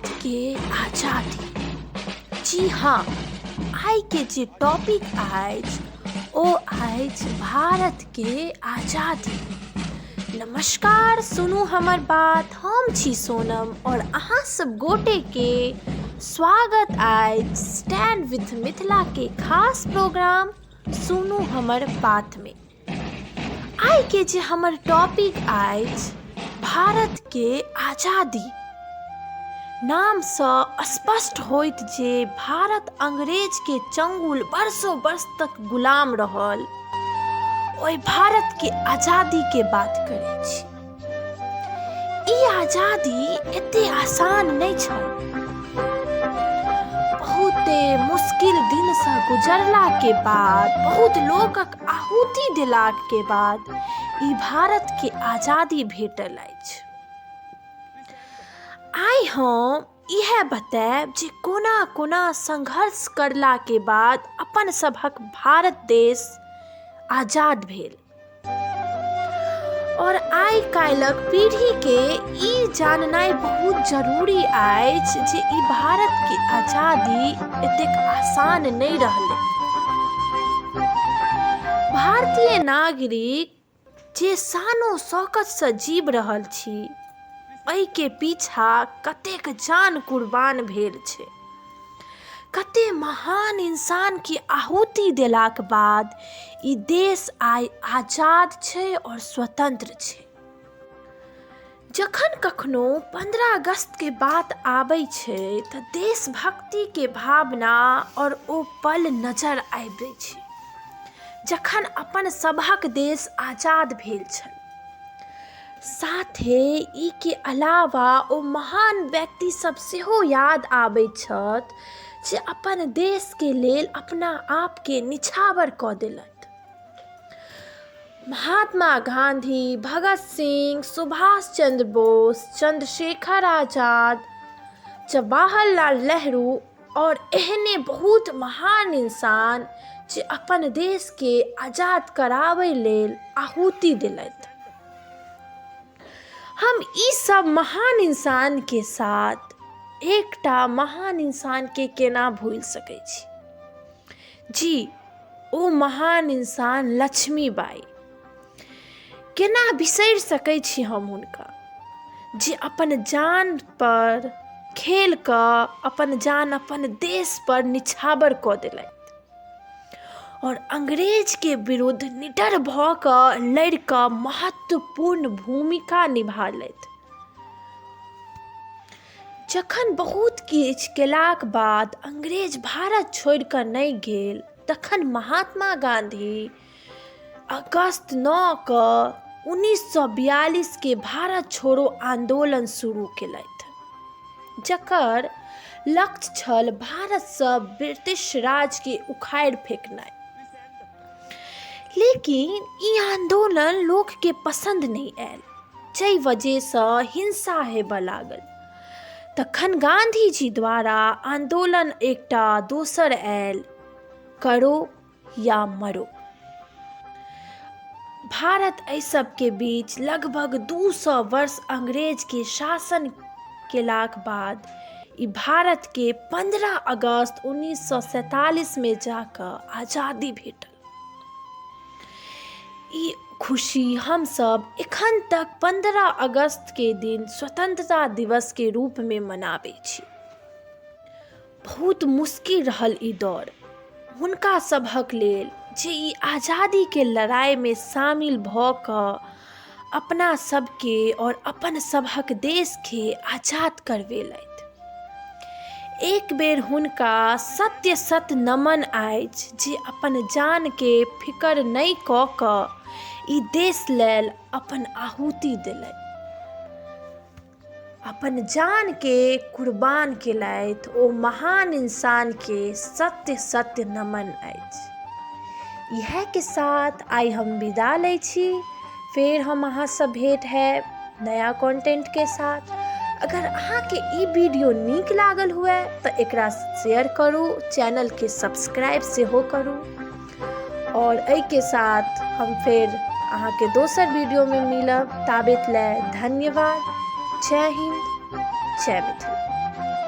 भारत के आजादी। जी हाँ, आइ के जे टॉपिक अछि ओ अछि भारत के आजादी। नमस्कार, सुनू हमर बात। हम छी सोनम और अहाँ सब गोटे के स्वागत अछि स्टैंड विथ मिथिला के खास प्रोग्राम सुनू हमर बात में। आइ के जे हमर टॉपिक अछि भारत के आजादी, नामसँ स्पष्ट होइत जे भारत अंग्रेज के चंगुल वर्षों वर्ष तक गुलाम रहल, ओहि भारत के आजादी के बात करै छी। ई आजादी एते आसान नहि छल। बहुते मुश्किल दिनसँ गुजरला के बाद, बहुत लोकक आहुति देलाक के बाद ई भारत के आजादी भेटल अछि। आइ हम इएह बतायब जे कोना कोना संघर्ष करला के बाद अपन सभक भारत देश आजाद भेल और आइ काल्हिक पीढ़ीके ई जाननाइ बहुत जरूरी अछि जे ई भारतके आजादी एतेक आसान नहि रहलै। भारतीय नागरिक जे शानो शौकतसँ जीव रहल छी, एहिके पीछा कतेक जान कुर्बान भेल छै, कते महान इंसानके आहुति देलाक बाद ई देश आइ आजाद छै आओर स्वतंत्र छै। जखन कखनो 15 अगस्तके बात आबै छै तऽ देशभक्तिके भावना आओर ओ पल नजर आबै छै जखन अपन सभक देश आजाद भेल छल। साथे ई के अलावा ओ महान व्यक्ति सब सेहो याद आबैत छथि जे अपन देशके लेल अपना आपके निछावर कऽ देलथि। महात्मा गांधी, भगत सिंह, सुभाष चंद्र बोस, चंद्रशेखर आजाद, जवाहरलाल नेहरू और एहने बहुत महान इंसान जे अपन देशके आजाद कराबै लेल आहुति देलथि। हम ई सब महान इंसानके साथ एकटा महान इंसानके केना भूलि सकै छी। जी, ओ महान इंसान लक्ष्मीबाई। केना बिसरि सकै छी हम हुनका, जे अपन जान पर खेल कऽ अपन जान अपन देश पर निछावर कऽ देलथि और अंग्रेजके विरुद्ध निडर भऽ कऽ लड़ि कऽ महत्वपूर्ण भूमिका निभालथि। जखन बहुत किछु केलाक बाद अंग्रेज भारत छोड़ि कऽ नहि गेल, तखन महात्मा गाँधी अगस्त 9 कऽ 1942 के भारत छोड़ो आन्दोलन शुरू केलथि, जकर लक्ष्य छल भारतसँ ब्रिटिश राजके उखाड़ि फेकनाइ। लेकिन ई आन्दोलन लोकके पसन्द नहि आयल, जाहि वजहसँ हिंसा हेबऽ लागल। तखन गाँधीजी द्वारा आन्दोलन एकटा दोसर आयल, करो या मरो। भारत एहि सबके बीच लगभग 200 वर्ष अंग्रेजके शासन केलाक बाद ई भारतके 15 अगस्त 1947 में जाकऽ आजादी भेटल। ई खुशी हमसब एखन तक 15 अगस्तके दिन स्वतंत्रता दिवसके रूपमे मनाबै छी। बहुत मुश्किल रहल ई दौर हुनका सभक लेल जे ई आजादीके लड़ाइमे शामिल भऽ कऽ अपना सबके आओर अपन सभक देशके आजाद करबेलथि। एक बेर हुनका सत्य सत नमन अछि जे अपन जानके फिकर नहि कऽ कऽ ई देश लेल अपन आहुति देलथि, अपन जानके कुर्बान केलथि। ओ महान इंसानके सत्य सत्य नमन अछि। इएहके साथ आइ हम विदा लै छी। फेर हम अहाँसँ भेंट हैब नया कंटेंटके साथ। अगर अहाँके ई वीडियो नीक लागल हुए तऽ एकरा शेयर करू, चैनलके सब्सक्राइब सेहो करू और एहिके साथ हम फेर अहाँके दोसर वीडियोमे मिलब। ताबेत लए धन्यवाद। जय हिंद। जय मिथिला।